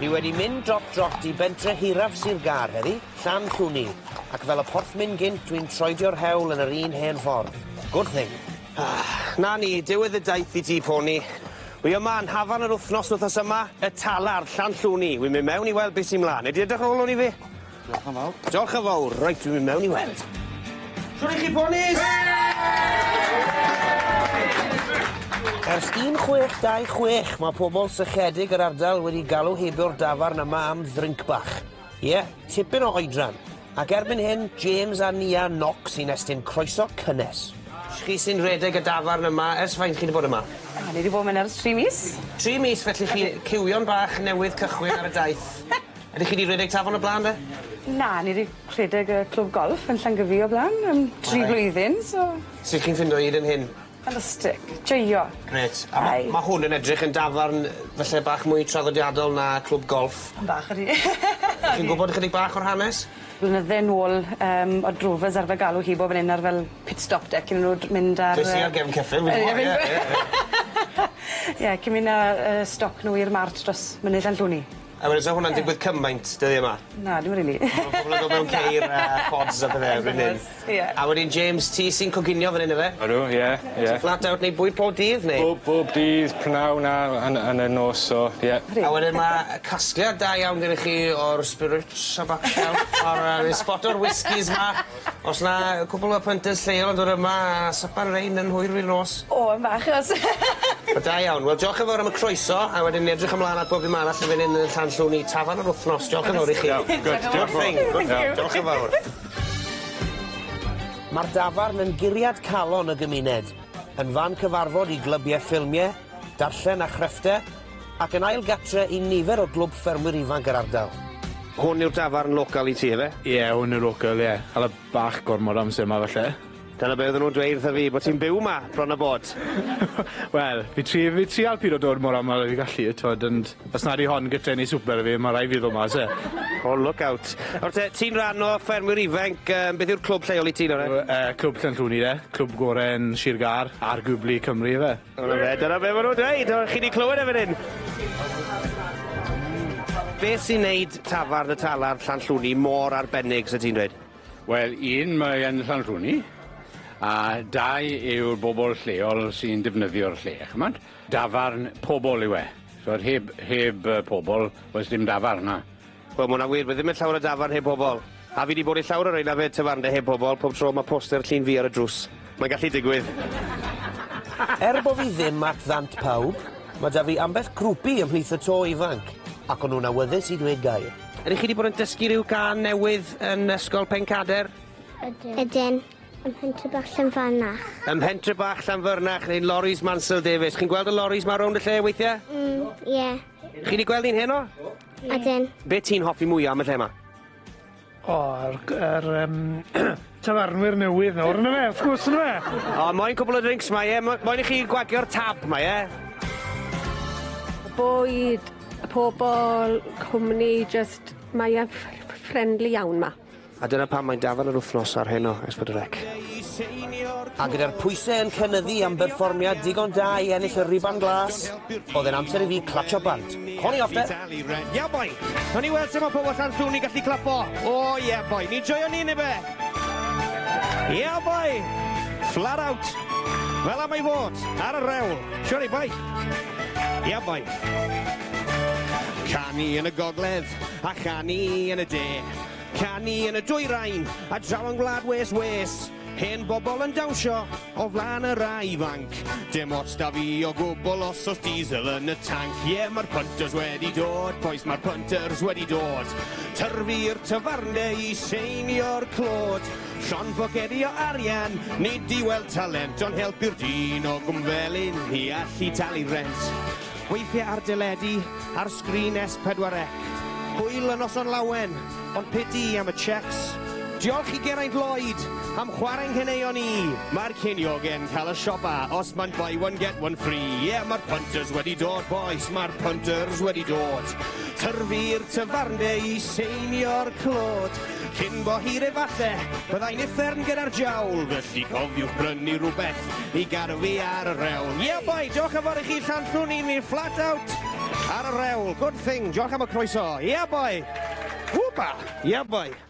Fi wedi mynd drop drot i bentre hiraf Sir Gâr heddi, Llanllwni, ac fel y porthmyn gynt dwi'n troedio'r hewl yn yr un hen ffordd. Good thing. Ah, 'na ni, diwedd y daith i ti, Pony. Wi yma yn nhafarn yr wthnos wthnos yma, y Talar, Llanllwni. Wi'n mynd mewn i weld be' sy mlan. Nei di edrych ar ôl 'wn i fi? Diolch yn fawr. Diolch yn fawr. Reit, dwi'n mynd mewn i weld. Shwd 'ych chi ponis? Ers 1626 mae pobl sychedig yr ardal wedi galw heibio'r dafarn yma am ddrinc bach. Ie, tipyn o oedran. Ac erbyn hyn, James a Nia Knox sy'n estyn croeso cynnes. Chi sy'n rhedeg y dafarn yma, ers faint chi 'di bod yma? A ni 'di bod myn ers tri mis. Tri mis, felly chi cywion bach newydd cychwyn ar y daith. Ydych chi 'di redeg tafarn o'r bla'n de? Na, ni 'di rhedeg y clwb golff yn Llangybi o bla'n am tri blwyddyn, so... Sut chi'n ffindo hyd yn hyn? Fantastic. Joio. Grêt. A ma' ma' hwn yn edrych yn dafarn falle bach mwy traddodiadol na clwb golff. Yn bach ydi. Chi'n gwbod ychydig bach o'r hanes? Blynydde nôl yym o'dd drofers arfer galw hibo fan 'yn ar fel pit stop de cyn i nw dr- mynd ar yy... Des i ar gefn ceffyl fi'n gwbo ie ie ie. Ie cyn myn' â yy stoc nw i'r mart dros mynydd Llanllwni. A wedyn sa hwnna'n digwydd cymaint dyddie 'ma? Na dim rili. Ma' pobol yn dod mewn ceir a pods a pethe erbyn hyn. Ie. A wedyn James ti sy'n coginio fan 'yn yfe? Ydw ie ie. Ti flat out neud bwyd pob dydd neu? Bob bob dydd prynawn a yn yn y nos so ie. A wedyn ma' casgliad da iawn gennych chi o'r spirits a back shelf a'r yy spoto'r whiskies 'ma. O's 'na cwpwl o punters lleol yn dod yma a sypa'r rein yn hwyr fil nos? O yn bach o's. Wel da iawn. Wel diolch yn fawr am y croeso a wedyn ni edrych ymlan at bob dim arall yn fyn 'yn yn Llanllwni tafarn yr wthnos. Diolch yn fawr i chi. Iawn good diolch Good thing. yn fawr. Diolch yn fawr. Ma'r dafarn yn guriad calon y gymuned, yn fan cyfarfod i glybie ffilmie, darllen a chreffte, ac yn ail gatre i nifer o glwb ffermwyr ifanc yr ardal. Hwn yw'r dafarn local i ti ife? Ie hwn yw'r local ie. Hala bach gormod o amser 'ma falle. Dyna be' oedden nhw'n dweud wrtha fi, bo' ti'n byw 'ma, bron a bod. Wel, fi tri- fi trial pido dod mor amal â fi gallu t'mod ond os nad yw hon gytre neu swper fi ma' rai' fi ddod mas e. Oh look out. Nawr te, ti'n rhan o ffermwyr ifanc, yym beth yw'r clwb lleol i ti nawr 'en? Yy clwb Llanllwni de, clwb gore yn Shir Gâr, arguably Cymru yfe? Dyna fe, dyna be' ma' nw'n dweud, o chi 'di clywed e fan 'yn. Beth sy'n neud tafarn y Talar Llanllwni mor arbennig, se ti'n dweud? Wel, un, mae yn Llanllwni, a dau yw'r bobol lleol sy'n defnyddio'r lle, ch'mod? Dafarn pobol yw e. So heb heb yy pobol, oes dim dafarn na. Wel, ma' wnna'n wir, ma' ddim yn llawer o dafarn heb bobol. A fi 'di bod i llawer o reina 'fyd, tafarnde heb bobol, pob tro ma' poster llun fi ar y drws. Mae'n gallu digwydd. Er bo fi ddim at ddant pawb, ma' 'da fi ambell groupie ymhlith y to ifanc, ac o'n nw'n awyddus i ddweud gair. Ydych chi 'di bod yn dysgu rhyw gân newydd yn Ysgol Pencader? Ydyn. Ydyn. Ym Mhentre Bach Llanfyrnach. Ym Mhentre Bach Llanfyrnach, neu'n loris Mansel Davies. Chi'n gweld y loris 'ma rownd y lle weithie? Mm, ie. Chi 'di gweld un heno? Ydyn. Be' ti'n hoffi mwya am y lle 'ma? O yr yr yym tafarnwyr newydd nawr on' yfe wrth gwrs on' yfe? O moyn cwpwl o drinks 'ma ie? Mo- moyn i chi gwagio'r tab 'ma ie? Y bwyd, y pobol, cwmni, jyst mae e friendly iawn 'ma. A dyna pam mae'n dafarn yr wythnos ar heno, S4C. A gyda'r pwyse yn cynyddu am berfformiad digon da i ennill y Rhuban Glas, o'dd e'n amser i fi clatsio bant. Honi off de! Ia boi! Nawn ni weld sut ma' pobol Llanllwni gallu clapo. O ie boi, ni'n joio ni ne' be? Ia boi! Flat out! Fel am ei fod, ar y rewl. Siwr boi! Ia boi! Canu yn y gogledd a chanu yn y de. Canu yn y dwyrain a draw yn gwlad wes wes. Hen bobl yn dawnsio o flaen y rai ifanc. Dim ots 'da fi o gwbl os o's diesel yn y tanc. Ie, mae'r punters wedi dod, bois, mae'r punters wedi dod. Tyrfu'r tafarnde i seinio'r clod. Llond pocedi o arian, nid i weld talent, ond helpu'r dyn o Gwmfelin i allu talu rent. Weithiau ar deledu, ar sgrin S4C. Hwyl y noson lawen, ond piti am y checks. Diolch i Geraint Lloyd am chwarae ngheneuon i. Mae'r ceiniogau'n cael y siopa os mae'n buy one get one free. Ie, yeah, mae'r punters wedi dod, boys, mae'r punters wedi dod. Tyrfu'r tafarnde i seinio'r clod. Cyn bo hir efalle, byddai'n uffern gyda'r jawl. Felly cofiwch brynu rhywbeth i gadw fi ar y rewl. Ie, yeah, boi, diolch yn fawr i chi Llanllwni, ni'n flat out ar y ar y rewl. Good thing. Diolch am y croeso. Yeah, boy. Whoopa. Yeah, boy.